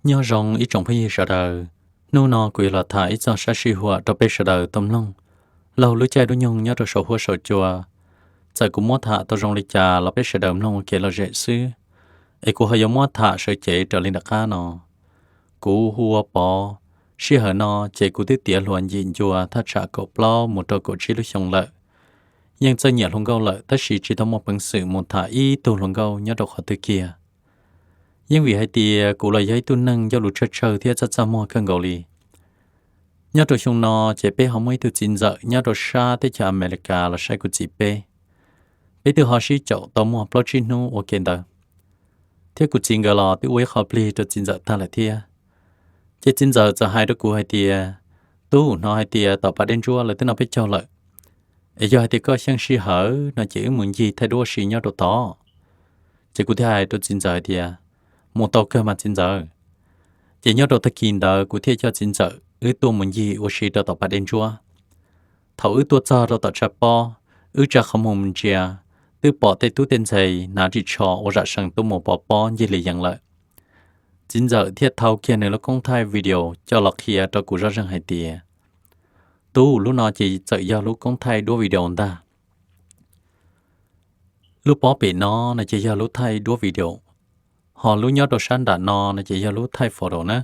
Nyob zoo ib tsoom phooj ywg sawv daws, hnub no kuv yuav los tham ib txog sab sij huam rau peb sawv daws tau mloog laug lub caij lub nyoog nyob rau saum huab saum cua. Txawm kuv muab tham tau zoo li cas los peb sawv daws mloog ua kev lom zem xwb, es kuv ho yuav muab tham sawv cev raws li nram qab no. Kuv hu ua Pov. Sij hawm no ces kuv twb tiav hluas ncim ncua thaj tsam kaum plaub mus rau kaum tsib lub xyoo lawm. Yeej txawj nyiam hluas nkauj lawm tab sis tsis tau muaj peev xwm mus tham ib tug hluas nkauj nyob rau qhov twg kiag. Yeej vim hais tias kuv los yog ib tug neeg ncauj lus tsawg tsawg thiab txaj txaj muag kawg nkaus li. Nyob rau xyoo no ces peb ho muaj ib tug txiv ntxawm nyob rau sab teb chaws Amelikas los saib kuv txiv peb. Peb twb ho sib caum tau muaj plaub tsib hnub ua ke ntawd, thiab kuv txiv nkawd los twb ua ib qho plig rau txiv ntxawm tag lawm thiab. Ces txiv ntxawm txawm hais rau kuv hais tias, Tub, hnov hais tias tom pas dej ntsuab lawv twb noj peb caug lawm, es yog hais tias koj xyeej sij hawm no ces wb mus ncig thaij duab ua si nyob rau tod. Ces kuv thiaj hais rau txiv ntxawm hais tias, Mus tau kawg mas txiv ntxawm. Ces nyob rau tag kis ntawd kuv thiaj coj txiv ntxawm wb tuaj mus ncig ua si rau tom pas dej ntsuab. Thaum wb tuaj txog rau tom tshav pob, wb tsa qhov muag mus ntsia, twb pom tej tub tej ntxhais hnav ris tsho ua zam sees tuaj mus pov pob ncig li yeev lawm. Txiv ntxawm thiaj thau kiag nws lub koob thaij video coj los qhia rau kuv zoj zeeg hais tias, Tub, lub no ces txawm yog lub koob thaij duab video ntag. Lub pob pem no no ces yog lub thaij duab video, ho lub nyob rau sab nram no no ces yog lub thaij photo na.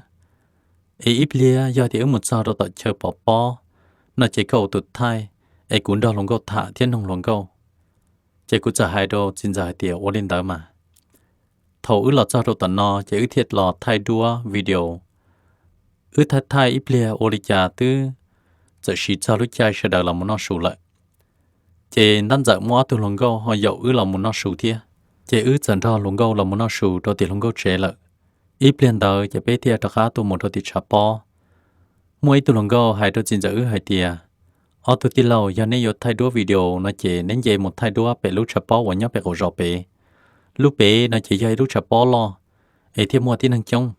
Es ib pliag yog tias wb mus txog rau tom chaw pov pob no ces koj ua tus thaij, es kuv nrog hluas nkauj tham thiab noog hluas nkauj. Ces kuv txawm hais rau txiv ntxawm hais tias, Ua li ntawd mas. Thaum wb los txog rau tom no ces wb thiaj los thaij duab video. Wb thaij thaij ib pliag ua li cas twb txawm siv txog lub caij sawv daws los mus noj su lawm. Ces ntab ntxawm muaj ob tug hluas nkauj ho yaum wb los mus noj su thiab. Ces wb txawm nrog hluas nkauj los mus noj su rau tim hluas nkauj tsev lawm. Ib pliag ntawd ces peb thiaj rov qab tuaj mus rau tim tshav pob. Muaj ib tug hluas nkauj hais rau txiv ntxawm wb hais tias, Ob tug tij laug, yog neb yuav thaij duab video no ces neb nce mus thaij duab pem lub tshav pob uas nyob pem qaum zos pem. Lub pem no ces yog ib lub tshav pob loj, es thiaj muaj tib neeg coob.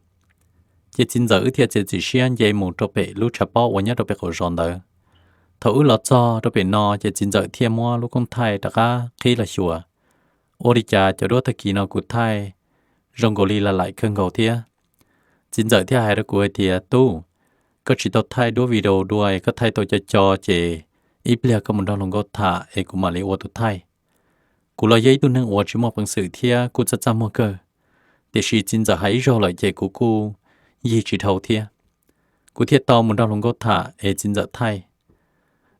Ces txiv ntxawm wb thiaj txiav txim siab nce mus rau pem lub tshav pob uas nyob rau pem qaum zos ntawd. Thaum wb los txog rau pem no ces txiv ntxawm thiaj muab lub koob thaij rov qab qhib los xyuas. Ua li cas cov duab tag kis no kuv thaij zoo nkaus li lam laim kawg nkaus thiab. Txiv ntxawm thiaj hais rau kuv hais tias, Tub, koj tsis tau thaij duab video dua, koj thaij tau co co ces ib pliag koj mus nrog hluas nkauj tham es kuv mam li ua tus thaij. Kuv los yog ib tug neeg uas tsis muaj peev xwm thiab kuj txaj txaj muag kawg, tiam sis txiv ntxawm hais ib zaug lawm ces kuv kuj yig tsis dhau thiab. Kuv thiaj tau mus nrog hluas nkauj tham es txiv ntxawm thaij.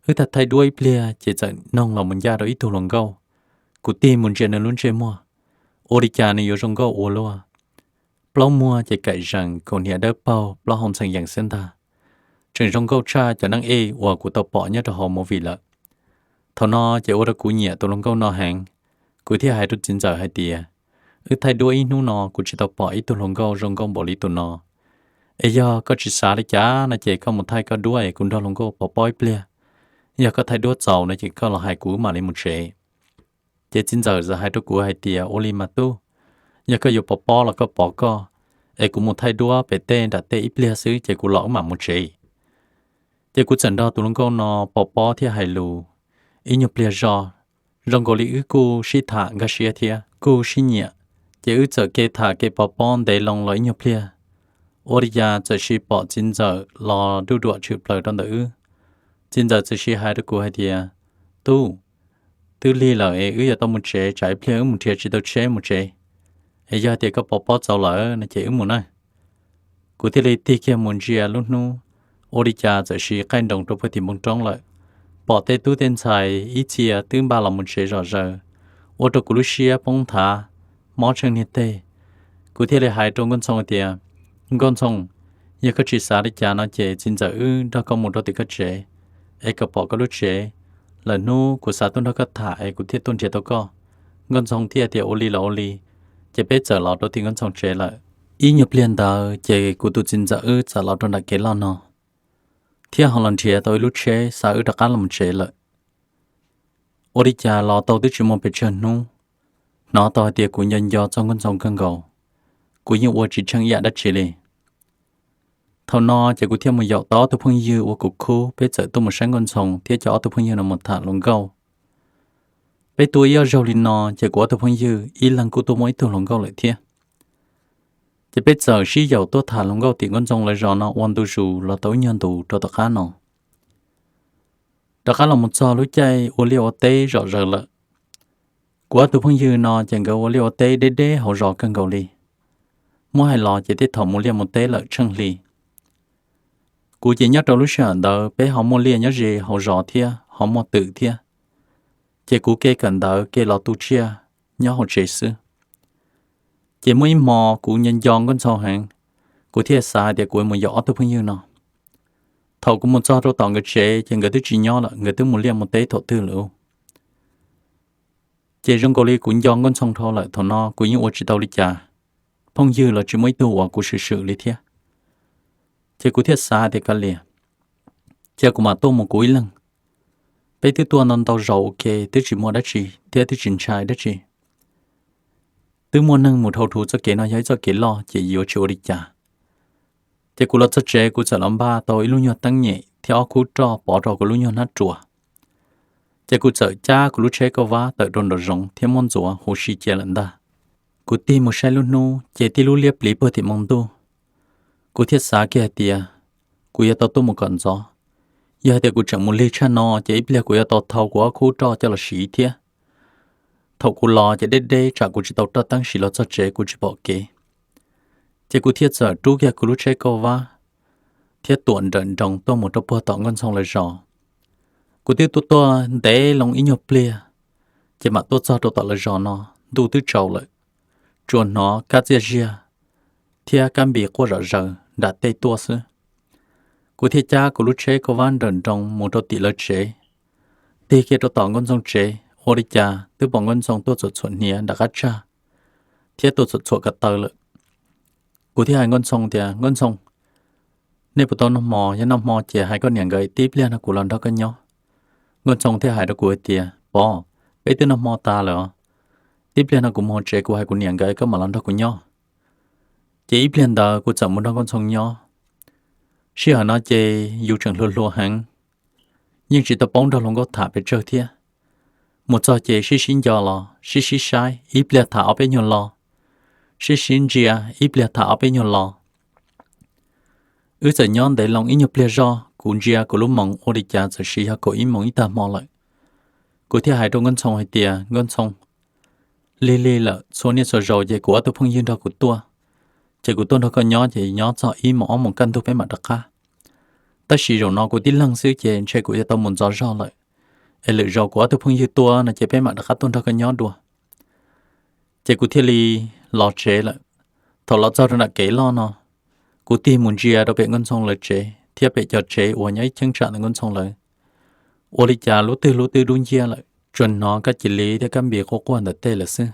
Wb thaij thaij duab ib pliag ces txawm noog los mus ncaj rau ib tug hluas nkauj. Kuv tig mus ntsia nws lub ntsej muag, ua li cas nws yuav zoo nkauj ua luaj. Plaub muag ces kaim zees, kaus hniav dawb paug, plaub hau ntxhee yees xwb ntag. Tseem zoo nkauj tshaj cov neeg ej uas kuv tau pom nyob rau hauv movie lawm. Thaum no ces ua rau kuv nyiam tus hluas nkauj no heev. Kuv thiaj hais rau txiv ntxawm hais tias, Wb thaij duab ib hnub no kuv tsis tau pom ib tug hluas nkauj zoo nkauj npaum li tus no. Es yog koj tsis xav li cas no ces koj mus thaij koj duab es kuv nrog hluas nkauj pov pob ib pliag. Yog koj thaij duab txaus no ces koj los hais kuv mam li mus tsev. Ces txiv ntxawm txawm hais rau kuv hais tias, Ua li mas tub, yog koj yuav pov pob los koj pov koj, es kuv mus thaij duab pem tej nram tej ib pliag xwb ces kuv los wb mam mus tsev. Ces kuv txawm nrog tus hluas nkauj no pov pob thiab hais lus ib nyuag pliag zog, zoo nkaus li wb kuj sib tham nkag siab thiab kuj sib nyiam. Ces wb txawm kev tham kev pov pob ntev loo los ib nyuag pliag, ua li cas txawm sis pom txiv ntxawm los duj duam tshwm plaws rau ntawm wb. Txiv ntxawm txawm sis hais rau kuv hais tias, Tub, twb lig lawm es wb yuav tau mus tsev, tsam ib pliag wb mus nrhiav tsis tau tsheb mus tsev. Es yog tias koj pov pob txaus lawm no ces wb mus na. Kuv thiaj li tig kiag mus ntsia lub hnub, ua li cas txawm sis qaij nroos rau puag tim npoo roob lawm. Pom tej tub tej ntxhais ib txhia twb npaj los mus tsev zom zaws, ua rau kuv lub siab poob nthav, mob tsheej niag teg. Kuv thiaj li hais rau Nkauj Ntxhoo tias, Nkauj Ntxhoo, yog koj tsis xav li cas no ces txiv ntxawm wb nrog koj mus rau tim koj tsev, es kom pom koj lub tsev. Lwm hnub kuv xav tuaj nrog koj tham es kuv thiaj tuaj nrhiav tau koj. Nkauj Ntxhoo thiaj tias ua li los ua li, ces peb txawm los rau tim Nkauj Ntxhoo tsev lawm. Ib nyuag pliag ntawd ces kuv tus txiv ntxawm wb txawm los rau nram kev loj no, thiab ho los nrhiav tau ib lub tsheb xa wb rov qab los tsev lawm. Ua li cas los tau twb tsis muaj pes tsawg hnub, hnov tau hais tias kuv nco nco txog Nkauj Ntxhoo kawg nkaus, kuv yeej ua tsis tsheej ib yam dab tsi li. Thaum no ces kuv thiaj mus yaum tau ob tug phooj ywg ua kuv khub, peb txawm tuaj mus saib Nkauj Ntxhoo thiab coj ob tug phooj ywg no mus tham hluas nkauj. Peb tuaj ib ob zaug li no ces kuv ob tug phooj ywg ib leeg kuj tuaj muaj ib tug hluas nkauj lawm thiab. Ces peb txawm sib yaum tuaj tham hluas nkauj tim Nkauj Ntxoo lawv zos no ua ntu zus los tau ib nyuag ntus rau tom qab no. Rov qab los mus txog lub caij ua liaj ua teb zom zaws lawm. Kuv ob tug phooj ywg no ces nkawd ua liaj ua teb deb deb hauv zos kawg nkaus li. Muab hais los ces tej thaum mus liaj mus teb lawm tsheej hli. Kuv ces nyob rau lub sij hawm ntawd peb ho muaj liaj nyob ze hauv zos thiab ho muaj twm thiab, ces kuv ke kawm ntawv ke los tu tsiaj nyob hauv tsev xwb. Ces muaj ib hmo kuv nco nco Nkauj Ntxoo heev, kuv thiaj xav hais tias kuv mus yaum ob tug phooj ywg no. Thaum kuv mus txog rau tom nkawd tsev ces nkawd twb tsis nyob lawm, nkawd twb mus liaj mus teb thaum twg lawm. Ces zoo nkaus li kuv nco Nkauj Ntxoo dhau lawm, thaum no kuv yeej ua tsis tau li cas, phooj ywg los tsis muaj ib tug uas kuv swm swm li thiab. Ces kuv thiaj xav hais tias kav liam, cia kuv mam tuaj mus kuv ib leeg. Peb twb tuaj ntau ntau zaus ua ke twb tsis muaj dab tsi thiab twb tsis ntshai dab tsi. Twb muaj neeg mus dhau dhau txoj kev no yog ib txoj kev loj ces yuav tsis ua li cas. Ces kuv los txog tsev kuv txawm los npaj tau ib lub nyuag teeb nyem thiab ob khub roj pov rau kuv lub nyuag hnab ruas. Ces kuv txawm cab kuv lub tsheb kauj vab tawm rau nraum zoov thiab muab ntxuav huv si cia lawm ntag. Kuv tig mus saib lub hnub ces tib lub liab pliv puag tim moo ntuj. Kuv thiaj xav kiag hais tias kuv yuav tau tuaj mus kom ntxov. Yog hais tias kuv tseem mus lig tshaj no ces ib pliag kuv yuav tau thau kuv ob khub roj coj los siv thiab. Thaum kuv los ces deb deb tsam kuv tsis tau roj teeb siv los txog tsev kuv tsis pom kev. Ces kuv thiaj txawm rub kiag kuv lub tsheb kauj vab thiab tuam nrawm nroos tuaj mus rau puag tom Nkauj Ntxoo lawv zos. Kuv twb tuaj tuaj ntev loo ib nyuag pliag, ces mam tuaj txog rau tom lawv zos no, ntuj twb tsaus lawm, tsuas hnov kab txiaj ziag thiab kab npis quaj zom zaws nram tej tuaj xwb. Kuv thiaj cab kuv lub tsheb kauj vab nrawm nroos mus rau tim lawv tsev, tig kiag rau tom Nkauj Ntxoo tsev, ua li cas twb pom Nkauj Ntxoo tuaj txhuam txhuam hniav nram qab tsag thiab tuaj txhuam txhuam ko taw lawm. Kuv thiaj hais Nkauj Ntxoo tias, Nkauj Ntxoo, nej puas tau noj hmo? Yog noj hmo ces hais koj niam nkawd tib pliag no kuv los nrog koj nyob. Nkauj Ntxoo thiaj hais rau kuv hais tias, Pov, peb twb noj hmo tas lawm os. Tib pliag no kuv mus hauv tsev kuv hais kuv niam nkawd koj mam los nrog kuv nyob. Ces ib pliag ntawd kuv txawm mus nrog Nkauj Ntxoo nyob. Sij hawm no ces yus tseem hluas hluas heev, yeej tsis tau paub nrog hluas nkauj tham pes tsawg thiab. Mus txog ces sib sib nco los sib sib saib, ib pliag tham ob peb nyuag lo, sib sib ntsia, ib pliag tham ob peb nyuag lo. Wb txawm nyob ntev loo ib nyuag pliag zog, kuv ntsia kuv lub moos ua li cas txawm sis yog kaum ib moos ib tag hmo lawm. Kuv thiaj hais rau Nkauj Ntxoo hais tias, Nkauj Ntxoo, lig lig lawm, txhua niaj txhua zaus ces kuv ob tug phooj ywg nrog kuv tuaj, ces kuv tuaj nrog koj nyob ces nyob txog ib moos ob moos kaj ntug peb mam rov qab. Tab sis zaum no kuv tib leeg xwb ces ntshe kuv yuav tau mus ntxov zog lawm, es lwm zaus kuv ob tug phooj ywg tuaj no ces peb mam rov qab tuaj nrog koj nyob dua. Ces kuv thiaj li los tsev lawm. Thaum los txog rau nram kev loj no, kuv tig mus ntsia rau pem Nkauj Ntxoo lawv tsev thiab pem cov tsev uas nyob ib cheeb tsam ntawm Nkauj Ntxoo lawv, ua li cas lub twg lub twg dub nciab lawm, tsuas hnov kab cia li thiab kab npis quaj quaj ntawm tej lawm xwb.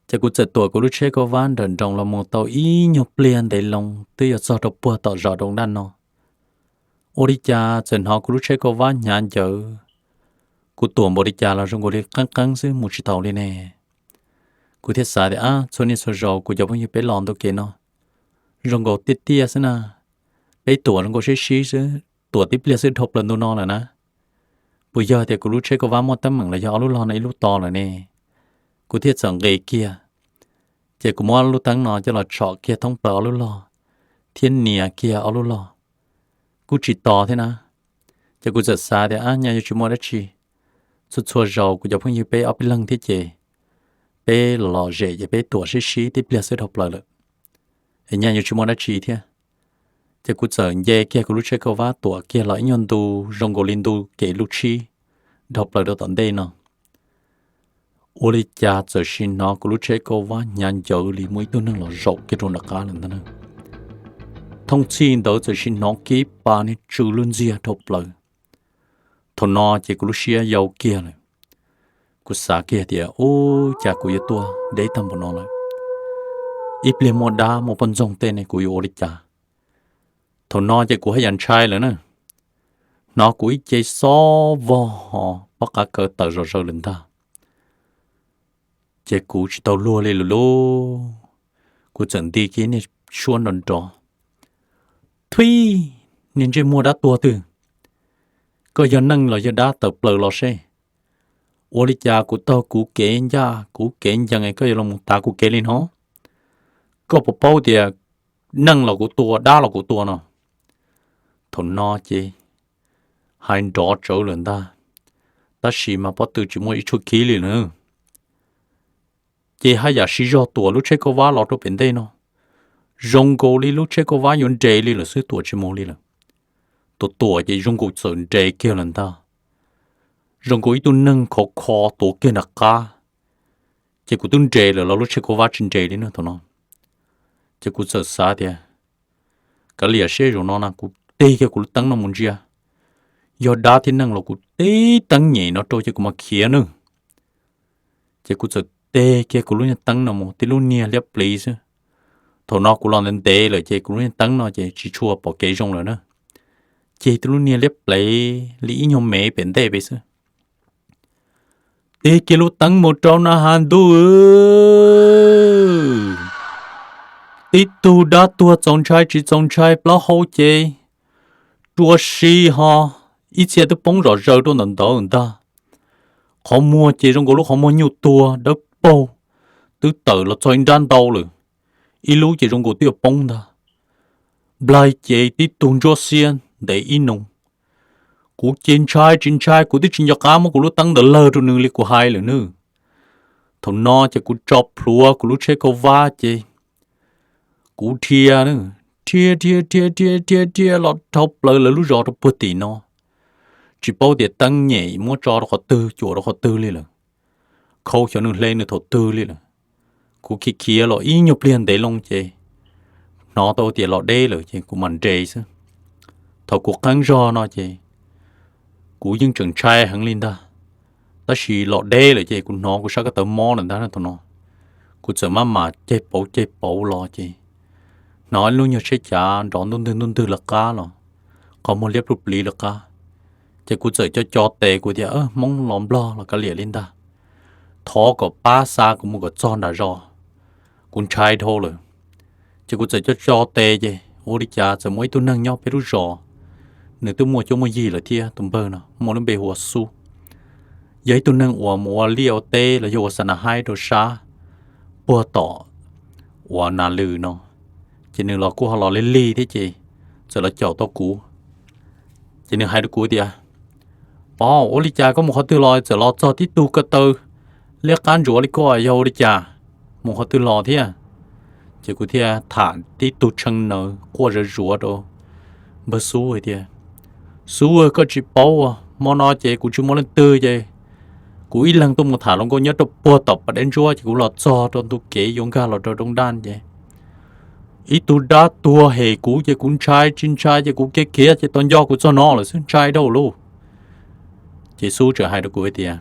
Ces kuv txawm tuam kuv lub tsheb kauj vab nrawm nroos los mus tau ib nyuag pliag ntev loo twb yuav txog rau puag tom zos Doo Daj no. Ua li cas txawm hnov kuv lub tsheb kauj vab hnyav ncaws, kuv tuam npaum li cas los zoo nkaus li qeeb qeeb xwb mus tsis taus li ne. Kuv thiaj xav tias, Ab, txhua niaj txhua zaus kuv cov phooj ywg peb los ntu kev no zoo nkaus tiaj tiaj xwb na, peb tuam zoo nkaus sib sib xwb, tuam tib pliag xwb dhau plaws ntu no lawm na. Puas yog tias kuv lub tsheb kauj vab muaj teeb meem los yog ob lub log no ib lub to lawm ne? Kuv thiaj txawm nqis kiag, ces kuv muab lub teeb no coj los tsom kiag thoob plaws ob lub log thiab nias kiag ob lub log, kuj tsis to thiab na. Ces kuv txawm xav tias, Ab, nyaj yuav tsis muaj dab tsi, txhua txhua zaus kuv cov phooj ywg peb ob peb leeg thiab ces peb los los zem ces peb tuam sib sib tib pliag xwb dhau plaws lawm, es nyaj yuav tsis muaj dab tsi thiab. Ces kuv txawm nce kiag kuv lub tsheb kauj vab tuam kiag los ib nyuag ntu zoo nkaus li ntu kev lub tshib dhau plaws rau tom ntej no. Ua li cas txawm sim hnov kuv lub tsheb kauj vab hnyav ncaws li muaj ib tug neeg los zaum kiag rau nram qab lawm ntag. Thooj txhij ntawd txawm sim hnov kiag ib pas niag tsw lwj ntxiag dhau plaws. Thaum no ces kuv lub siab yau kiag lawm. Kuv xav kiag tias, Ub, cas kuv yuav tuaj deb tag npaum no lawm, ib pliag muaj dab muaj poj ntxoog tej ne kuv yuav ua li cas? Thaum no ces kuv haj yam ntshai lawm na. Hnov kuv ib ce xob vog ho pob qa kaw tawm zom zaws lawm ntag. Ces kuv tsis tau luag li lawm lauj. Kuv txawm nti kiag niag suab nrov nrov, Thuib, niag ntsej muag dab tuag twg, koj yog neeg los yog dab tawm plaws los seb. Ua li cas kuv taug kuv kev ncaj kuv kev ncees koj yuav los mus tav kuv kev li no? Koj puas paub tias neeg los kuv tua, dab los kuv tua no? Thaum no ces hais nrov tsawv lawm ntag, tab sis mas pob tw tsis muaj ib tshuaj khib li lawm. Ces haj yam siv zog tuam lub tsheb kauj vab los rau pem ntej no, zoo nkaus li lub tsheb kauj vab yuav nres li lawm xwb, tuam tsis mus li lawm. Tuam tuam ces zoo nkaus txawm nres kiag lawm ntag, zoo nkaus ib tug neeg khov kho tuav kiag nram qab. Ces kuv twb nres lawm los lub tsheb kauj vab tsis nres li na thaum no. Ces kuv txawm xav tias, kav liam seb zaum no na kuv tig kiag kuv lub teeb no mus ntsia, yog dab thiab neeg los kuv tib teeb nyem no rau ces kuv mam khiav nawb. Ces kuv txawm tig kiag kuv lub nyuag teeb no mus, tib lub niag liab pliv xwb. Thaum no kuv los ntev ntev lawm ces kuv lub nyuag teeb no ces tsis tshua pom kev zoo lawm na, ceg tib lub niag liab pliv li ib nyuag mev pem ntej pem xwb. Tig kiag lub teeb mus rau na has ntuj, tib tug dab tuag txaus ntshai tsis txaus ntshai, plaub hau ces rua si ho ib txhia twb poob zom zaws rau ntawm ntawd ntag. Qhov muag ces zoo nkaus lub qhov muag nyuj tuag dawb paug, twb tawm los txog ib nrab ntau lawm, ib lub ces zoo nkaus twb yuav poob ntag. Nplaig ces tib tug ntsuab xiab ntev ib nus. Kuv ces ntshai tsis ntshai, kuv twb tsis nco qab muab kuv lub teeb ntawd lawg rau nws li kuv hais lawm nawb. Thaum no ces kuv tso plhuav kuv lub tsheb kauj vab ces kuv dhia, dhia dhia dhia dhia dhia los dhau plaws lawv lub zos rau puag tim no. Tsis paub tias teeb nyem muab tso rau qhov twg cuam rau qhov twg li lawm, khau xyov nws hle nws thaum twg li lawm. Kuv khiav khiav los ib nyuag pliag ntev loo ces hnov tau tias los deb lawm ces kuv mam nres xwb. Thaum kuv qeeb zog no ces kuv yeej tseem ntshai heev li ntag, tab sis los deb lawm ces kuv hnov kuv sab ko taw mob lawm ntag thaum no. Kuv txawm maj mam ceg pauv ceg pauv los ces hnov ib lub nyuag tsheb cav nrov ntuj ntwg ntuj ntwg lawv qab los, qhov muag liab pluj pliv lawv qab. Ces kuv txawm co co tes kuv tias, Hmoob los Nplog los kav liam li ntag, thov kom pab xa kuv mus kom txog nram zos, kuv ntshai dhau lawm. Ces kuv txawm co co tes ces ua li cas txawm muaj ib tug neeg nyob peb lub zos, nws twb muaj cuab muaj yig lawm thiab, tus npawg no muaj lub npe hu ua Xub. Yog ib tug neeg uas mus ua liaj ua teb los yog ua xa na haib rau sab puag tom uas nas lwm no, ces nws los kuj ho los lig lig thiab ces txawm los caum tau kuv. Ces nws hais rau kuv tias, Pov, ua li cas koj mus qhov twg los txawm los txog tib tug ko taw liab qab ntsuav li koj, yog ua li cas, mus qhov twg los thiab? Ces kuv thiaj tham tib tug tshee nawv quaj zawv zuav rau npawg Xub hais tias, Xub, koj tsis paub, hmo no ces kuv tsis muaj leej twg ces kuv ib leeg tuaj mus tham hluas nkauj nyob rau puag tom pas deb ntsuab ces kuv los txog rau ntu kev yuav nkag los rau roob daj ces ib tug dab tuag hem kuv ces kuv ntshai tsis ntshai ces kuv khiav khiav ces tau nco kuv txog no lawm xwb, ntshai dhau lawm. Ces Xub txawm hais rau kuv tias,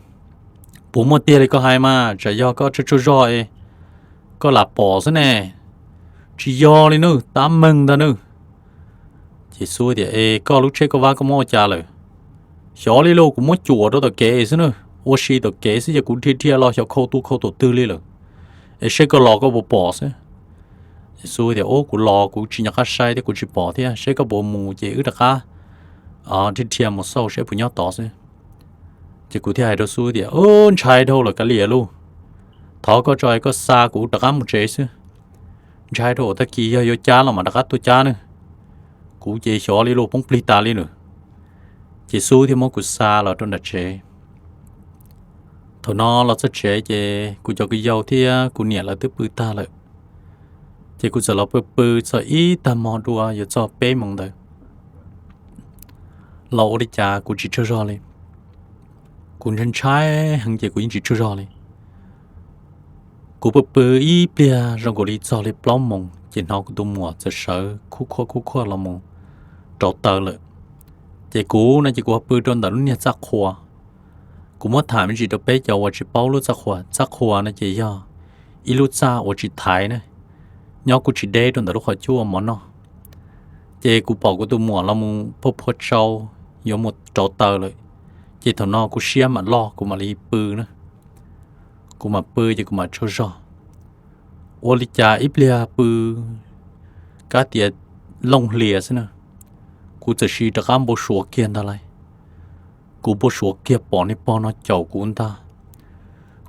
Puas muaj tiag li koj hais mas, tsam yog koj tsaug tsaug zog es koj lam pom xwb ne. Tsis yog li nawb, tab meeg ntag nawb. Ces Xub tias, Es koj lub tsheb kauj vab koj muab ua cas lawm? Xyov li lauj, kuv muab cuam rau tom kev xwb na, ua si tom kev xwb ces kuv dhia dhia los xyov khau tu khau thaum twg li lawm. Es seb koj los koj puas pom xwb. Ces Xub tias, Ub, kuv los kuv tsis nco qab saib thiab kuv tsis pom thiab, seb koj puas mus ces wb rov qab dhia dhia mus xauj seb puas nyob tod xwb. Ces kuv thiaj hais rau Xub tias, Ub, ntshai dhau lawm kav liam lauj, thov koj tso koj xa kuv rov qab mus tsev xwb. Ntshai dhau, tag kis yog yuav cab los mam rov qab tuaj cab nawb. Kuv ces xyov li lauj, poob plig tas li lawm. Ces Xub thiaj muab kuv xa los rau nram tsev. Thaum no los txog tsev ces kuv cov kwv yau thiab kuv niam lawv twb pw tag lawm. Ces kuv txawm los pw pw txog ib tag hmo dua yuav txog peb moos ntawd los ua li cas kuv tsis tsaug zog li. Kuv ntshai ntshai heev ces kuv yeej tsis tsaug zog li. Kuv pw pw ib pliag zoo nkaus li txog li plaub moos ces hnov kuv tus muam txawm sawv khub khuaj khub khuaj los mus rauv taws lawm. Ces kuv no ces kuv ho pw rau ntawm lub niag txaj qhua. Kuv muab tham me ntsis rau peb cov uas tsis paub lub txaj qhua. Txaj qhua no ces yog ib lub txaj uas tsis thaiv na, nyob kuj tsis deb rau ntawm lub qhov cub ua mov noj. Ces kuv pom kuv tus muam los mus phua phua tsau yuav mus rauv taws lawm, ces thaum no kuv siab mam loj kuv mam li pw na. Kuv mam pw ces kuv mam tsaug zog. Ua li cas ib pliag pw kab tias looj hlias xwb na, kuv txawm sis rov qab npau suav kiag ntag lauj. Kuv npau suav kiag pom niag pog no caum kuv ntag.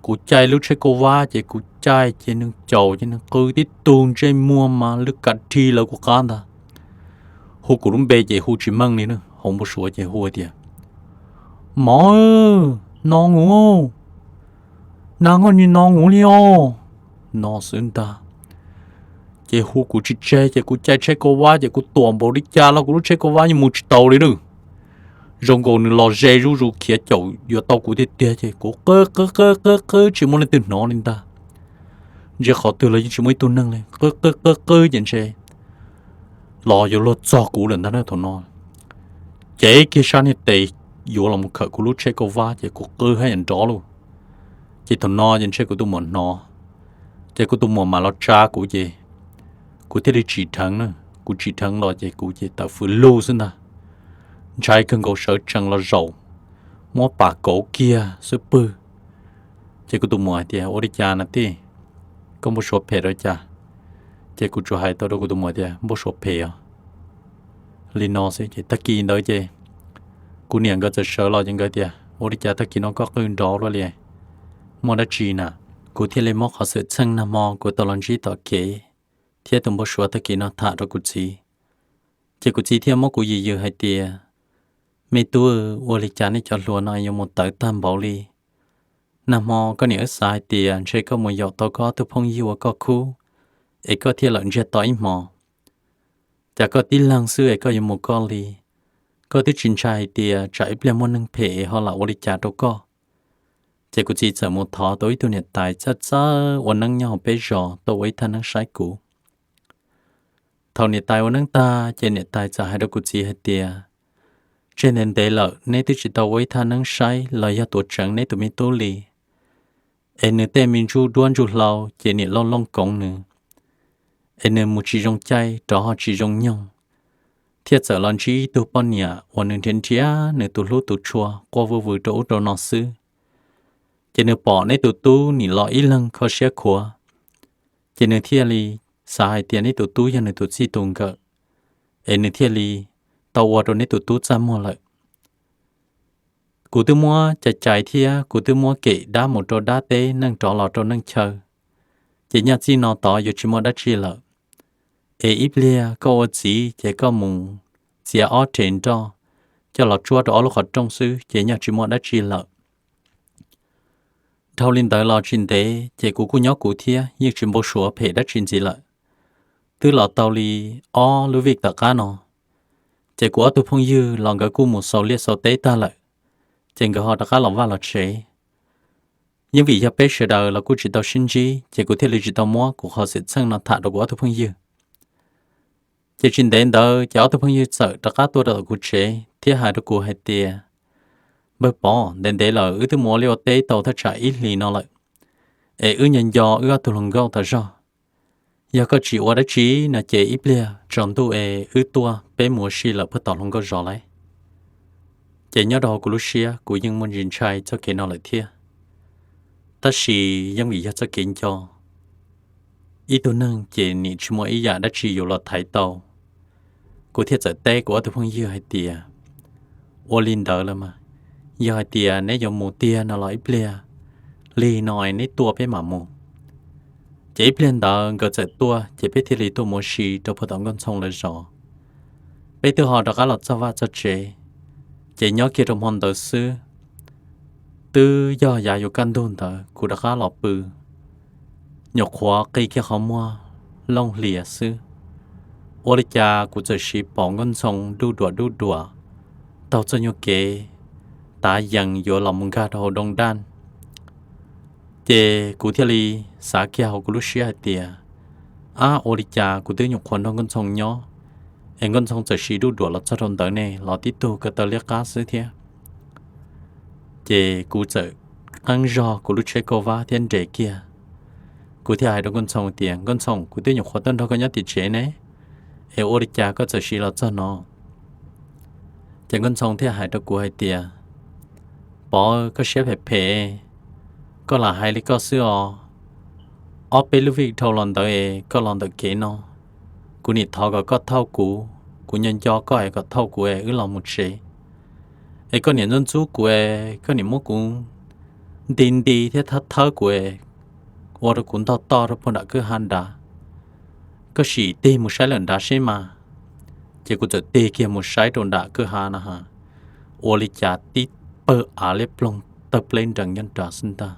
Kuv caij lub tsheb kauj vab ces kuv caij ces nws caum ces nws qw tib tug ntsej muag mas lwj kav dhi lawv kuv qab ntag. Hu kuv lub npe ces hu tsis meej li na, hauv npau suav ces hu tias, Mov, no mus, nag nkoj ni no mus li os, no xwb ntag. Ces hu kuv tsis tseg ces kuv caij tsheb kauj vab ces kuv tuam npaum li cas los kuv lub tsheb kauj vab yeej mus tsis tau li na. Zoo nkaus nws los ze zuj zus khiav caum yuav tau kuv tiag tiag ces kuv qw qw qw qw qw tsis muaj leej twg hnov li ntag. Ntsia qhov twg los yeej tsis muaj ib tug neeg li, qw qw qw qw ces ntshe los yuav luag txog kuv lawm ntag na thaum no. Ces kiag sab niag tes yuav los mus khawm kuv lub tsheb kauj vab ces kuv qw haj yam nrov lauj. Ces thaum no ces ntshe kuv tus muam hnov, ces kuv tus muam mam los tsa kuv ces kuv thiaj li tsim dheev na. Kuv tsim dheev los ces kuv ces tawm fws lug xwb ntag. Ntshai kawg nkaus sawv tsees los zaum, muab pam kauv kiag xwb pwg. Ces kuv tus muam hais tias, Ua li cas na tij, koj npau suav phem rau cas? Ces kuv tsuas hais tau rau kuv tus muam tias, Npau suav phem os. Li no xwb ces tag kis ntawd ces kuv niam nkawd txawm sawv los ces nkawd tias, Ua li cas tag kis no koj qw nrov luaj li? Muaj dab tsi na? Kuv thiaj li muab qhov xwm txheej nag hmo kuv tau los ntsib tom kev thiab tus npau suav tag kis no tham rau kuv txiv. Ces kuv txiv thiaj muab kuv yws yws hais tias, Me tub, ua li cas nej cov hluas no yuav mus tawv tag npaum li? Nag hmo koj niam wb xav hais tias ntshe koj mus yaum tau koj ob tug phooj ywg ua koj khub, es koj thiaj lawm ntsiag to ib hmos. Cas koj tib leeg xwb es koj yuav mus koj li? Koj twb tsis ntshai hais tias tsam ib pliag muaj neeg phem es ho lam ua li cas rau koj? Ces kuv txiv txawm mus thov tau ib tug niam tais txawj txawj ua neeb nyob hauv peb zos tuaj ua ib thaj neeb saib kuv. Thaum niam tais ua neeb tag ces niam tais txawm hais rau kuv txiv hais tias, Tseg ntev ntev lawm neb twb tsis tau ua ib thaj neeb saib los yog tuav tseev neb tus me tub li. Es nws tej me ntsuj duab ntsuj hlau ces niam loj looj koov nws, es nws mus tsis zoo caij rov ho tsis zoo nyoog, thiaj txawm los ntsib ib tug poj niam uas nws nrhiav nrhiav nws tus hlub tus tshua quaj vwj vwm rau ub rau no xwb. Ces nws pom neb tus tub nim los ib leeg kho siab khuav, ces nws thiaj li xav hais tias neb tus tub yog nws tus txij tus nkawm, es nws thiaj li tau ua rau neb tus tub txaj muag lawm. Kuv twb muab cais cais thiab kuv twb muab kem dab mus rau dab teb neej rov los rau neej chaw, ces nyaj txij no tod yuav tsis muaj dab tsi lawm. Es ib pliag koj ua txiv ces koj mus txiav ob rhe nroj coj los tsuab rau ob lub qhov rooj xwb ces nyaj tsis muaj dab tsi lawm. Dhau li ntawd los tsis ntev ces kuv kuj nyob kuv thiab yeej tsis npau suav phem dab tsi ntxiv lawm. Twb los tau li ob lub vij tom qab no, ces kuv ob tug phooj ywg los nkawd kuj mus xaus liaj xaus teb tag lawm, ces nkawd ho rov qab los vaj los tsev. Yeej vim yog peb sawv daws los kuj tsis tau sib ntsib ces kuv thiaj li tsis tau muab kuv qhov xwm txheej no tham rau kuv ob tug phooj ywg. Ces tsis ntev ntawd ces ob tug phooj ywg txawm rov qab tuaj rau tom kuv tsev thiab hais rau kuv hais tias, Npawg Pov, ntev ntev lawm wb twb mus ua liaj ua teb tau thaj tsam ib hlis no lawm, es wb nco nco wb ob tug hluas nkauj tas zog. Yog koj tsis ua dab tsi no ces ib pliag tsaus ntuj es wb tuaj peb mus ua si lawm puag tom hluas nkauj zos lauj. Ces nyob rau hauv kuv lub siab kuv yeej muaj ntsis ntshai txoj kev no lawm thiab, tab sis yeej vim yog txoj kev nco, ib tug neeg ces nim tsis muaj ib yam dab tsi yuav los thaiv tau. Kuv thiaj txawm teb kuv ob tug phooj ywg hais tias, Ua li ntawd los mas, yog hais tias neb yuav mus tiag no los ib pliag lig no es neb tuaj peb mam mus. Ces ib pliag ntawd nkawd txawm tuaj ces peb thiaj li tuaj mus ua si rau puag tom Nkauj Ntxhoo lawv zos. Peb twb ho rov qab los txog vaj txog tsev, ces nyob kiag rau hmo ntawd xwb, twb yog yav yuav kaj ntug ntawd kuv rov qab los pw, nyuam qhuav qi kiag qhov muag looj hlias xwb, ua li cas kuv txawm siv pom Nkauj Ntxhoo duj duam duj duam taug txoj nyuag kev tav yees yuav los mus nkag rau hauv doo daj. Ces kuv thiaj li xav kiag hauv kuv lub siab hais tias, Ab, ua li cas kuv twb nyuam qhuav nrog Nkauj Ntxhoo nyob, es Nkauj Ntxhoo txawm siv duj duam los txog rau ntawd ne, los tib tug ko taw liab qab xwb thiab. Ces kuv txawm qeeb zog kuv lub tsheb kauj vab thiab nres kiag. Kuv thiaj hais rau Nkauj Ntxhoo tias, Nkauj Ntxhoo, kuv twb nyuam qhuav tuaj nrog koj nyob tim tsev ne, es ua li cas koj txawm siv los txog no? Ces Nkauj Ntxhoo thiaj hais rau kuv hais tias, Pov, koj siab phem phem, koj lam hais li koj xwb os. Ob peb lub vij dhau los ntawd es koj los ntawm kev no, kuv nim thov kom koj thauj kuv, kuv nco nco koj es kom thauj kuv es wb los mus tsev. Es koj nim ntxub ntxub kuv es koj nim muab kuv nti nti thiab thawb thawb kuv, ua rau kuv ntog toj rau puag nram kwj ha nrad. Koj sim tig mus saib lawm nrad seb mas. Ces kuv txawm tig kiag mus saib rau nram kwj ha na has, ua li cas tib pawg av liab ploog tawg pleb nrees nyob nrad xwb ntag.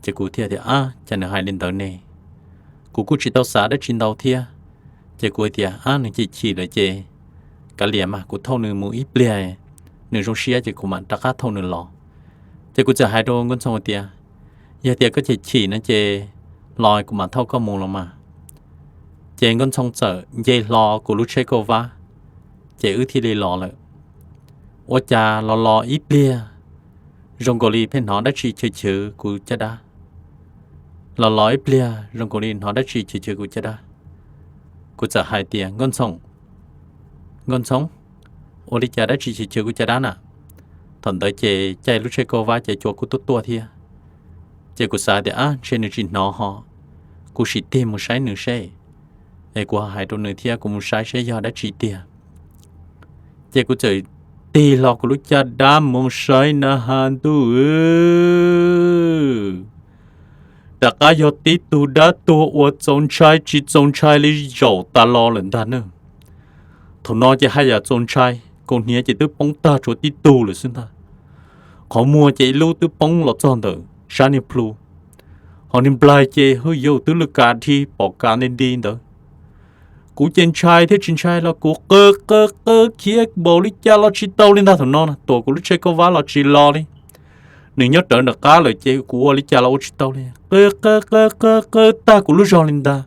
Ces kuv thiaj tias, Ab, cas nws hais li ntawd ne? Kuv kuj tsis tau xav dab tsi ntau thiab. Ces kuv tias, Ab, nws chim chim lawm ces kav liam mas kuv thauj nws mus ib pliag, nws zoo siab ces kuv mam rov qab thauj nws los. Ces kuv txawm hais rau Nkauj Ntxhoo tias, Yog tias koj chim chim no ces los kuv mam thauj koj mus los mas. Ces Nkauj Ntxhoo txawm nce hlo kuv lub tsheb kauj vab, ces wb thiaj li los lawm. Ua cas los los ib pliag zoo nkaus li pheej hnov dab tsi chwv chwv kuv caj dab. Los los ib pliag zoo nkaus li hnov dab tsi chwv chwv kuv caj dab. Kuv txawm hais tias, Nkauj Ntxhoo, Nkauj Ntxhoo, ua li cas dab tsi chwv chwv kuv caj dab na? Thaum ntawd ces caij lub tsheb kauj vab ces cua kuj tuaj tuaj thiab. Ces kuv xav tias, Ab, ntshe nws tsis hnov ho, kuv sim tig mus saib nws seb. Es kuv hais rau nws thiab kuv mus saib seb yog dab tsi tiag. Ces kuv txawm tig hlo kuv lub caj dab mus saib na has ntuj, rov qab yog tib tug dab tuag uas txaus ntshai tsis txaus ntshai li zaum tas los lawm ntag na. Thaum no ces haj yam txaus ntshai, kaus hniav ces twb poob tag tshuav tib tug lawm xwb ntag. Qhov muag ces ib lub twb poob los txog ntawm sab niag plhu, ho niag nplaig ces hwj yauj twb lwj kav dhi pom kav nti nti ntawd. Kuv ces ntshai thiab tsis ntshai los kuv qw qw qw khiav npaum li cas los tsis tau li ntag. Thaum no tuam kuv lub tsheb kauj vab los tsis los li. Nws nyob rawv nram qab lawm ces kuv ua li cas los ua tsis tau li, qw qw qw qw qw tag kuv lub zog li ntag.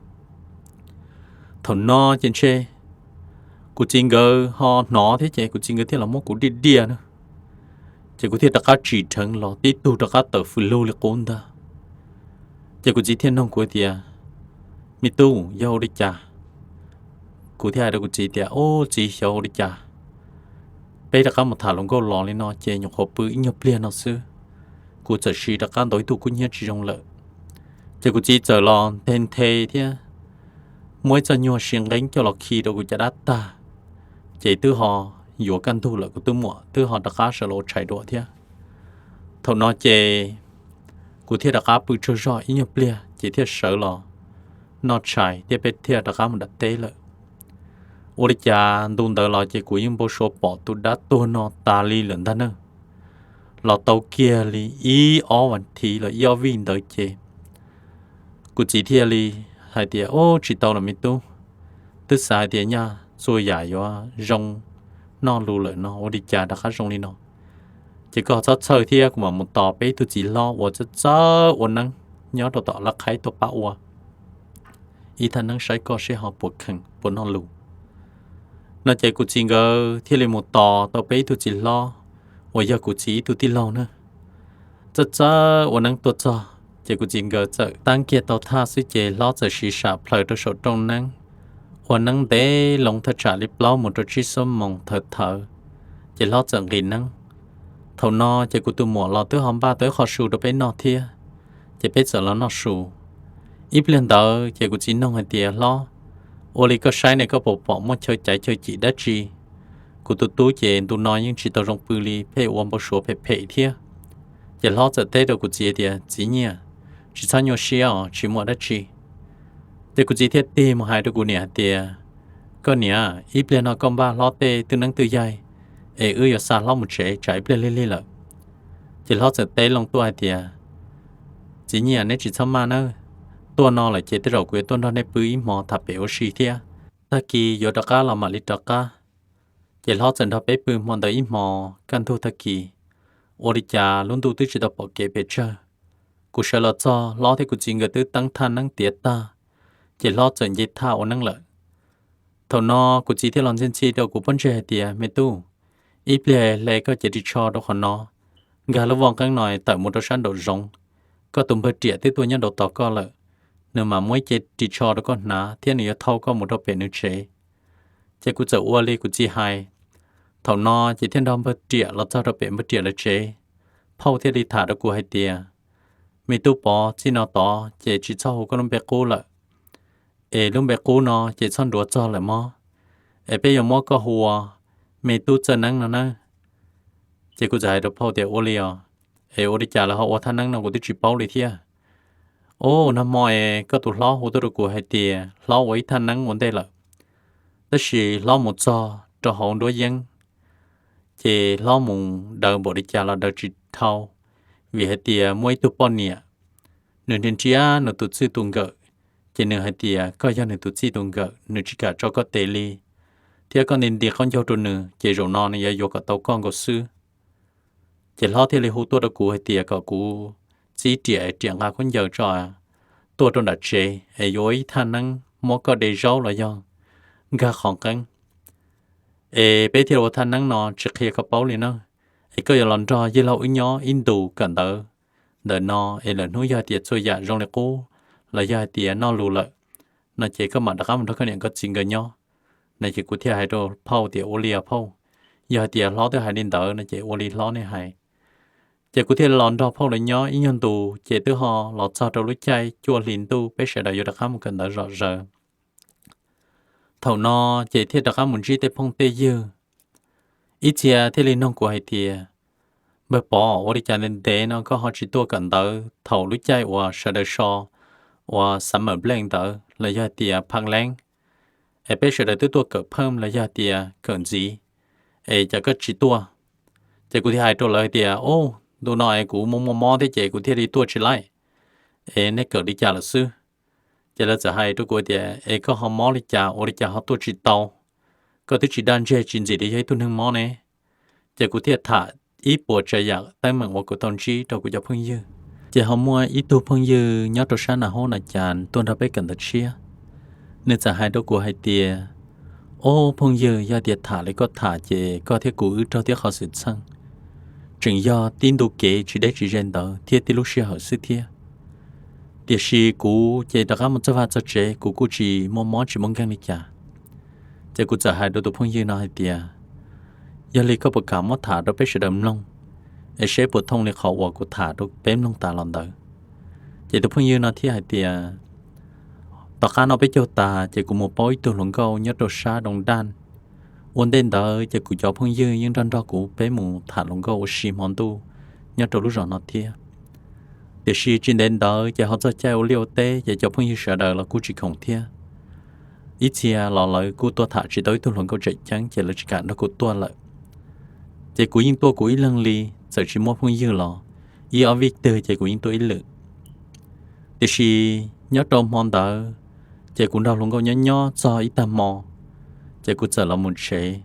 Thaum no ces ntshe kuv txiv nkawd ho hnov thiab ces kuv txiv nkawd thiaj los muab kuv diaj diaj na. Ces kuv thiaj rov qab tsim dheev los tib tug rov qab tawm fws lug li qub ntag. Ces kuv txiv thiaj nug kuv tias, Me tub, yog ua li cas? Kuv thiaj hais rau kuv txiv tias, Ub, txiv, xyov ua li cas peb rov qab mus tham hluas nkauj los li no ces nyuam qhuav pw ib nyuag pliag no xwb, kuv txawm siv rov qab ntaus ib tug kub hnyiab tsis zoo lawm. Ces kuv txiv txawm los nthe nthe thiab muab ib txoj nyuag siv nqeeb coj los khi rau kuv caj dab tag, ces twb ho yuav kaj ntug lawm, kuv twb muam twb ho rov qab sawv los ua tshais dua thiab. Thaum no ces kuv thiaj rov qab pw tsaug zog ib nyuag pliag ces thiaj sawv los noj tshais thiab peb thiaj rov qab mus nram teb lawm. Ua li cas ntu ntawd los ces kuv yeej npau suav pom tus dab tuag no tas li lawm ntag na. Los tau kiag li ib ob vas thiv los ib ob vij ntawd ces kuv txiv thiaj li hais tias, Ub, tsis tau lawm me tub, twb xav hais tias nyaj txhua yam yuav zoo noj lus lawm no ua li cas rov qab zoo li no. Ces koj txhob txhawj thiab, kuv mam mus tos peb ib tug txiv hlob uas txawj txawj ua neeb nyob rau tom lab qhaib tuaj pab ua ib thaj neeb saib koj seb ho puas kheev puas noj lus. No ces kuv txiv nkawd thiaj li mus tos tau peb ib tug txiv hlob uas yog kuv txiv ib tug tij laug na. Txawj txawj ua neeb tuaj txog ces kuv txiv nkawd txawm teeb kiag tau thaj xwb ces hlob txawm siv sam plhaws rau saum rooj neeb, ua neeb ntev loo thaj tsam li plaub mus rau tsib xuab moos thawv thawv, ces hlob txawm nqis neeb. Thaum no ces kuv tus muam los twb ho npaj tau ib qho su rau peb noj thiab, ces peb txawm los noj su. Ib pliag ntawd ces kuv txiv nug hais tias, Hlob, ua li koj saib ne koj puas pom muaj chaw caiv chaw cim dab tsi? Kuv tus tub ces ntu no yeej tsis tau zoo pw li, pheej ua npau suav phem phem thiab. Ces hlob txawm teb rau kuv txiv tias, Txiv Nyiaj, tsis txhob nyuaj siab os, tsis muaj dab tsi. Ces kuv txiv thiaj tig mus hais rau kuv niam hais tias, Koj niam, ib pliag no koj npaj hlob tej twj neeb twj yaig es wb yuav xa hlob mus tsev tsam ib pliag lig lig lawm. Ces hlob txawm teb loo tuaj hais tias, Txiv Nyiaj, neb tsis txhob maj nawb, tuaj no lawm ces tej zaum kuv yuav tuaj nrog neb pw ib hmo tham pem ua si thiab, tag kis yuav rov qab los mam li rov qab. Ces hlob txawm nrog peb pw hmo ntawd ib hmo. Kaj ntug tag kis, ua li cas lub ntuj twb tsis tau pom kev pes tsawg, kuv sawv los txog hlob thiab kuv txiv nkawd twb teeb thaj neeb tiav tag, ces hlob txawm nce thaj ua neeb lawm. Thaum no kuv txiv thiaj los ntxhi ntxhi rau kuv pob ntseg hais tias, Me tub, ib pliag hle koj cev ris tsho rau qhov no, nkag lub voj nqeeb no tawm mus rau sab nraum zoov. Koj tus npawg Riam twb tuaj nyob nraum tos koj lawm, nws mam muab ib cev ris tsho rau koj hnav thiab nws yuav thauj koj mus rau pem nws tsev. Ces kuv txawm ua li kuv txiv hais. Thaum no ces thiaj nrog npawg Riam los txog rau pem npawg Riam lawv tsev. Phauj thiaj li tham rau kuv hais tias, Me tub Pov, txij no tod ces tsis txhob hu koj lub npe qub lawm, es lub npe qub no ces txhob nruav txog lawm mog, es peb yuav muab koj hu ua Me Tub Txawj Neeb no nawb. Ces kuv txawm hais rau phauj tias, Ua li os. Es ua li cas lawv ho ua thaj neeb no kuv twb tsis paub li thiab. Ub, nag hmo es koj tus hlob hu tuaj rau kuv hais tias hlob ua ib thaj neeb ua ntej lawm, tab sis hlob mus txog rau hauv nruab yeeb, ces hlob mus daws npaum li cas los daws tsis dhau, vim hais tias muaj ib tug poj niam, nws nrhiav nrhiav nws tus txij tus nkawm, ces nws hais tias koj yog nws tus txij tus nkawm, nws tsis kam tso koj tes li, thiab koj nti nti qaub ncaug rau nws, ces zaum no nws yuav yuav kom tau koj nkaus xwb. Ces hlob thiaj li hu tuaj rau kuv hais tias kom kuv txib riam, riam nqa khaub ncaws tso tuaj rau nram tsev es yuav ua ib thaj neeb muab koj de zaub los yog nkag qhov nqeeb. Es peb thiaj ua thaj neeb no tsis qhia koj paub li na. Es koj yuav los nrog yawg laus wb nyob ib ntus kawm ntawv ntawm no, es lwm hnub yog hais tias txhua yam zoo li qub los yog hais tias noj lus lawm no ces koj mam rov qab mus nrog koj niam koj txiv nkawd nyob. No ces kuv thiaj hais rau phauj tias ua li os phauj, yog hais tias hlob twb hais li ntawd no ces ua li hlob nej hais. Ces kuv thiaj los nrog phauj lawv nyob ib nyuag ntus ces twb ho los txog rau lub caij cuaj hli ntuj peb sawv daws yuav rov qab mus kawm ntawv zom zaws. Thaum no ces thiaj rov qab mus ntsib tej phooj tej ywg. Ib txhia thiaj li nug kuv hais tias, npawg Pov, ua li cas ntev ntev no koj ho tsis tuaj kawm ntawv thaum lub caij uas sawv daws so uas summer break ntawd los yog hais tias phav leeb, es peb sawv daws twb tuaj kawm pheej los yog hais tias kawm ntxiv, es cas koj tsis tuaj? Ces kuv thiaj hais rau lawv hais tias, ub, ntu no es kuv muaj muaj mob thiab ces kuv thiaj li tuaj tsis laij, es nej kawm li cas lawm xwb? Ces lawv txawm hais rau kuv tias, es koj ho mob li cas ua li cas ho tuaj tsis tau? Koj twb tsis daj ntseg tsis ntxim li yog ib tug neeg mob ne. Ces kuv thiaj tham ib puas tsav yam teeb meem uas kuv tau ntsib rau kuv cov phooj ywg. Ces ho muaj ib tug phooj ywg nyob rau sab Nas Hub Na Cas tuaj nrog peb kawm ntawv tshiab, nws txawm hais rau kuv hais tias, ob phooj ywg, yog tias tham li koj tham ces koj thiab kuv wb raug tib qhov xwm txheej, tseem yog tib ntu kev tsis deb tsis ze ntawd thiab tib lub sij hawm xwb thiab. Tiam sis kuv ces rov qab mus txog vaj txog tsev kuv kuj tsis muaj mob tsis muaj nkeeg li cas. Ces kuv txawm hais rau tus phooj ywg no hais tias, yog li koj puas kam muab tham rau peb sawv daws mloog, es seb puas thooj li qhov uas kuv tham rau peb mloog tas los ntawd? Ces tus phooj ywg no thiaj hais tias, tom qab no peb caug tas ces kuv mus paub ib tug hluas nkauj nyob rau sab Doo Daj. Ua ntej ntawd ces kuv cov phooj ywg yeej nrog nrog kuv peb mus tham hluas nkauj ua si hmo ntuj nyob rau lub zos no thiab. Tiam sis tsis ntev ntawd ces ho txog caij ua liaj ua teb ces cov phooj ywg sawv daws los kuj tsis khoom thiab. Ib txhia los lawv kuj tuaj tham tsis tau ib tug hluas nkauj tseem ceeb ces lawv tsis kam nrog kuv tuaj lawm. Ces kuv yeej tuaj kuv ib leeg li, txawm tsis muaj phooj ywg los ib ob vij twg ces kuv yeej tuaj ib lwm. Tiam sis nyob rau hmo ntawd ces kuv nrog hluas nkauj nyob nyob txog ib tag hmo, ces kuv txawm los mus tsev.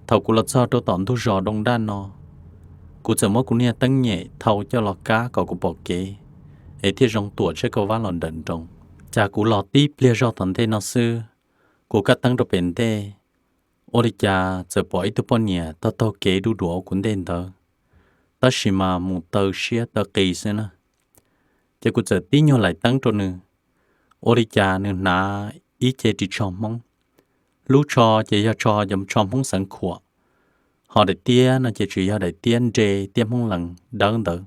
Thaum kuv los txog rau tom ntug zos Doo Daj no, kuv txawm muab kuv niag teeb nyem thau coj los kab kom kuv pom kev, es thiaj zoo tuam tsheb kauj vab los nrawm nroos. Cas kuv los tib pliag zog tom ntej no xwb, kuv kab teeb rau pem ntej, ua li cas txawm pom ib tug poj niam taug taug kev du duav kuv ntej ntawd, tab sis mas mus taw siab taw qis xwb na. Ces kuv txawm tib nyuag laim teeb rau nws, ua li cas nws hnav ib ce ris tsho Hmoob. Lub tsho ces yog tsho, tsho Hmoob xeev khuam, ho daim tiab no ces tsis yog daim tiab nre, tiab Hmoob lees dawb ntawd,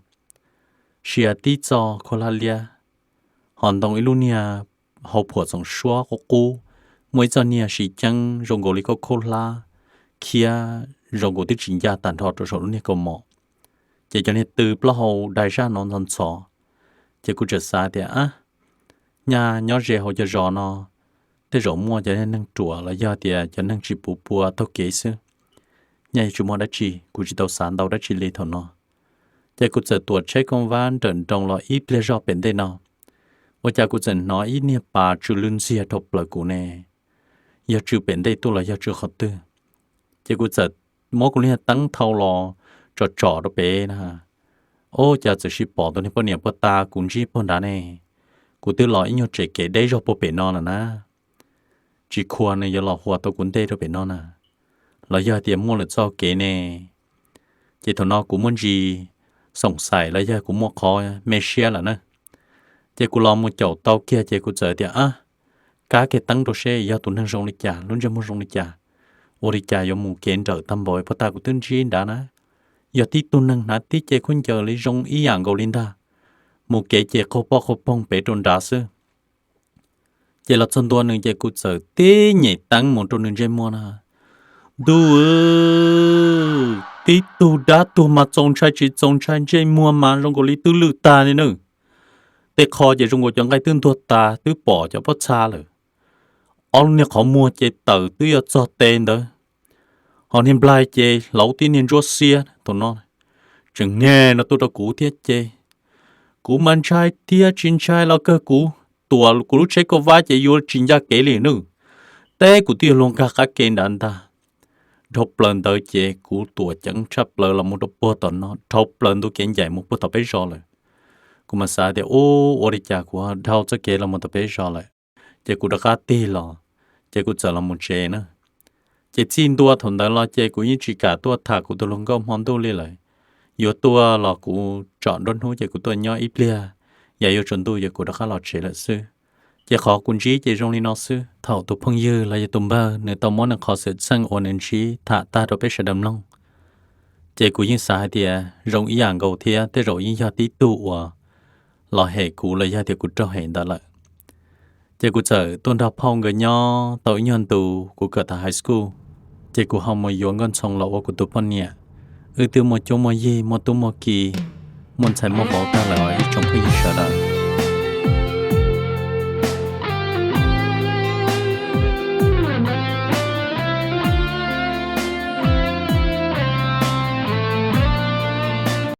sia tib txoj khaub hlab liab, ho ntoo ib lub niag hau phuam txoom suab qub qub, muaj ib txoj niag siv ceeb zoo nkaus li kauj khaub hlab khiab zoo nkaus twb tsis ncaj tag nrho rau saum lub niag kaus mom. Ces cov niag tw plaub hau dai zaj no ntxhov ntxhov. Ces kuv txawm xav tias, ab, nyaj nyob ze hauv cov zos no tej zaum muaj cov neeg ruam los yog tias cov neeg tsis puv pua taug kev xwb, nyaj yuav tsis muaj dab tsi, kuv tsis tau xav ntau dab tsi li thaum no. Ces kuv txawm tuam tsheb kauj vab nrawm nroos los ib pliag zog pem ntej no, ua cas kuv txawm hnov ib niag pas tsw lwj ntxiag rau plaws kuv ne, yog tsw pem ntej tuaj los yog tsw qhov twg. Ces kuv txawm muab kuv niag teeb thau los tsom tsom rau pem na, ua cas txawm sis pom tus niag poj niam puag ta kuv ntsib puag nrad ne. Kuv twb los ib nyuag tsev kev deb zog puag pem no lawm na, tsis khuas nws yuav los huas tau kuv ntej rau pem no na, los yog tias muaj lwm txoj kev ne. Ces thaum no kuv muaj ntsis xoom xaim los yog kuv muaj qhov me siab lawm na. Ces kuv los mus caum tau kiag ces kuv txawm tias, ab, kab kiag teeb rau seb yog tus neeg zoo li cas, lub ntsej muag zoo li cas, ua li cas yuav mus kev nrawm tag npaum puag ta kuv twb ntsib nrad na. Yog tib tug neeg hnav tib ce khaub ncaws li zoo ib yam nkaus li ntag, mus kev ces qaug poj qaug poog pem rau nrad xwb. Ces los txog ntua nws ces kuv txawm tib nyem teeb mus rau nws ntsej muag na, ntuj, tib tug dab tuag mas txaus ntshai tsis txaus ntshai, ntsej muag mas zoo nkaus li twb lwj tag li nawb. Tej qho ces zoo nkaus cov nqaij twb ntuag tas twb pom cov pob txha lawm. Ob niag qhov muag ces tawm twb yuav txog tes ntawd, ho niag nplaig ces hlauv tib niag ntsuab xiab thaum no tseem neg no tuaj rau kuv thiab ces kuv mas ntshai thiab tsis ntshai los kawg kuv tuam kuv lub tsheb kauj vab ces yuav tsis ncaj kev li nawb. Teb kuv twb yuav luag nkag qab ke nrad ntag. Dhau plaws ntawd ces kuv tuam ceev tshaj plaws los mus rau puag tom no dhau plaws ntu kev ncaim mus puag tom peb zos lawm. Kuv mas xav tias ub, ua li cas kuv dhau txoj kev los mus tom peb zos lawm. Ces kuv rov qab tig los, ces kuv txawm los mus tsev na. Ces txij ntua thaum ntawd los ces kuv yeej tsis kam tuaj tham kuv tus hluas nkauj hmo ntuj li lawm. Yuav tuaj los kuv tsom nruab hnub ces kuv tuaj nyob ib pliag, yog yuav tsaus ntuj ces kuv rov qab los tsev lawm xwb. Ces qhov kuv ntsib ces zoo li no xwb. Thaum tus phooj ywg los yog tus npawg nws tau muab nws qhov xwm txheej uas nws ntsib tham tag rau peb sawv daws mloog, ces kuv yeej xav hais tias zoo ib yam nkaus thiab tej zaum yeej yog tib tug uas los hem kuv los yog tias kuv raug hem ntawd lawm. Ces kuv txawm tuaj nrog phauj nkawd nyob tau ib nyuag ntu, kuv kawm tas high school, ces kuv ho mus yuav Nkauj Ntxhoo los ua kuv tus poj niam. Wb twb muaj cuab muaj yig, muaj tub muaj ki, muaj ntxhais muaj vauv tag lawm os ib tsoom phooj ywg sawv daws.